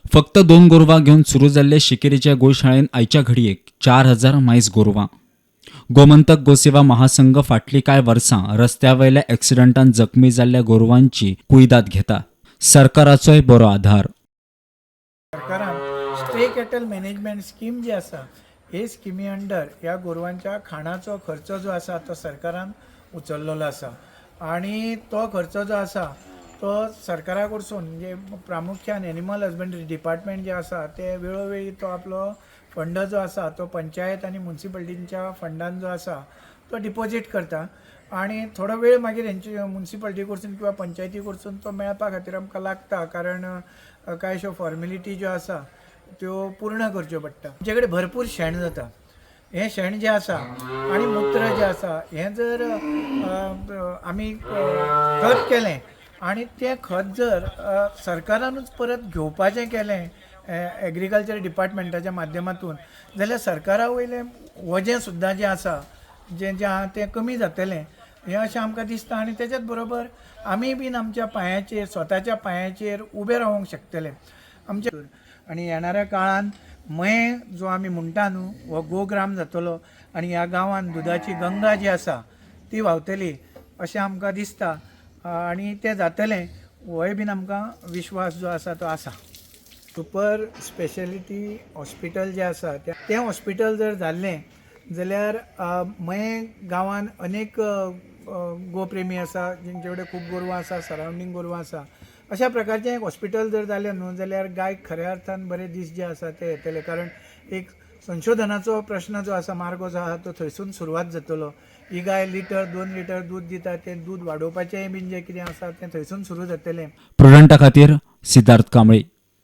फक्त 2 गोरवां घेवन सुरू जाल्ले शिकेरीच्या गोशाळेन आयच्या घडयेक 4000 मायज गोरवां. गोमंतक गोसेवा महासंघ फाटलीं कांय वर्सां रस्त्या वयल्या एक्सिडंटान जखमी जाल्ल्या गोरवांची कुयदाद घेता. सरकाराचोय बरो आधार. सरकारान स्ट्रे कॅटल मॅनेजमेंट स्कीम जी आसा, हे स्किमी अंडर ह्या गोरवांच्या खाणाचो खर्च जो आसा तो सरकारान उचललेलो आसा आनी तो खर्च जो आसा तो सरकारा कडसून, म्हणजे प्रामुख्यान एनिमल हजबंडरी डिपार्टमेंट जे आसा ते वेळोवेळी तो आपलो फंड जो आसा तो पंचायत आनी मुन्सिपालिटींच्या फंडान जो आसा तो डिपॉजीट करता आनी थोडो वेळ मागीर हेंचे मुन्सिपालिटी कडसून किंवा पंचायती कडसून तो मेळपा खातीर आमकां लागता, कारण कांयश्यो फॉर्मेलिटी ज्यो आसा त्यो पूर्ण करच्यो पडटा. आमचे कडेन भरपूर शेण जाता. हें शेण जें आसा आनी मूत्र जें आसा हें जर आमी खत केलें आनी तें खत जर सरकारानूच परत घेवपाचें केलें एग्रीकल्चर डिपार्टमेंटाच्या माध्यमातून, जाल्यार सरकारा वयलें वजें सुद्दां जें आसा जें जें आहा तें कमी जातलें हें अशें आमकां दिसता. आनी तेच्याच बरोबर आमी बीन आमच्या पांयाचेर, स्वताच्या पांयाचेर उबे रावंक शकतले आमच्या. आनी येणाऱ्या काळान मयें जो आमी म्हणटा न्हू हो गोग्राम जातलो आनी ह्या गांवान दुदाची गंगा जी आसा ती व्हांवतली अशें आमकां दिसता आनी तें जातलें होय बीन आमकां विश्वास जो आसा तो आसा. सुपर स्पेशलिटी हॉस्पिटल जें आसा तें हॉस्पिटल जर जाल्लें जाल्यार मयें गांवान अनेक गोप्रेमी आसा जेंचे कडेन खूब गोरवां आसा, सरावंडींग गोरवां आसा. अशा प्रकारचें एक हॉस्पिटल जर जालें न्हू जाल्यार गायक खऱ्या अर्थान बरे दीस जे आसा ते येतले, कारण एक संशोधनाचो प्रश्न जो आसा, मार्गो जो आसा तो थंयसून सुरवात जातलो. ही गाय लिटर 2 लिटर दूद दिता, तें दूद वाडोवपाचेंय बीन जें कितें आसा तें थंयसून सुरू जातलें. प्रुडंटा खातीर सिद्धार्थ कांबळी.